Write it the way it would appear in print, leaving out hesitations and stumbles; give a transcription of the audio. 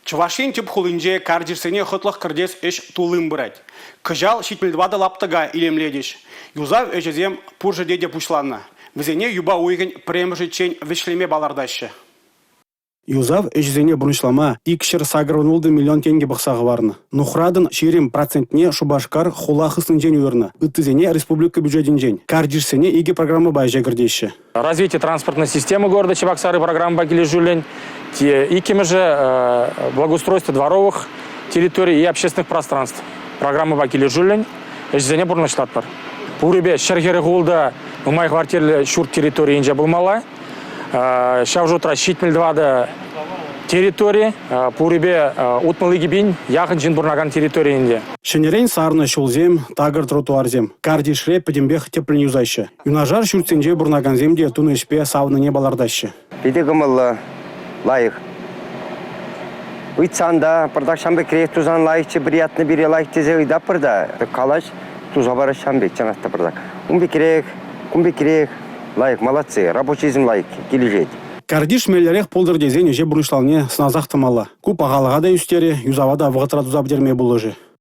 Чӑваш Ен тӗп хулинче картишсене хӑтлӑх кӗртес ӗҫ туллин пырать. Кӑҫал 74 лаптӑка илемлетӗҫ. Юсав ӗҫӗсем пур ҫӗрте те пуҫланнӑ. Вӗсене юпа уйӑхӗн пӗрремӗшӗччен вӗҫлеме палӑртаҫҫӗ. Юсав ӗҫӗсене пурнӑҫлама 286 миллион тенкӗ пӑхса хӑварнӑ. Нухратӑн 20 процентне Шупашкар хула хыснинчен уйӑрнӑ, ыттисене республика бюджетӗнчен. Картишсене икӗ программӑпа ӗҫе кӗртеҫҫӗ. Развитие транспортной системы города Чебоксары программӑпа килӗшӳллӗн иккӗмӗшӗ благоустройство дворовых территорий и общественных пространств программӑпа килӗшӳллӗн ӗҫсене пурнӑҫлатпӑр. Пурӗпе 146 нумай хваттерлӗ ҫурт территорийӗнче пулмалла. Ҫав шутра 74 территори, пурӗпе 62 пин яхӑн ҫын пурӑнакан территори ӗнтӗ. Ҫӗнӗрен сарнӑ ҫулсем, такӑр тротуарсем. Картишре пӗтӗмпех тӗплӗн юсаҫҫӗ. Юнашар ҫуртсенче пурӑнакансем те тунӑ ӗҫпе савӑннине палӑртаҫҫӗ. Питӗ кӑмӑллӑ, лайӑх. Ыйтсан та пӑртак ҫам пекрех тусан лайӑхчӗ, приятно пире лайӑх тесе ыйтатпӑр та, калаҫ, туса параҫ ҫам пек, чӑнах та пӑртак. Ун пекрех, кун пекрех лайӑх, молодцы, рабочисем лайӑх, килӗшет. Картиш меллӗрех пултӑр тесен ӗҫе пурнӑҫланине сӑнасах тӑмалла. Ку пахалӑха та ӳстерӗ, юсава та вӑхӑтра туса пӗтерме пулӑшӗ.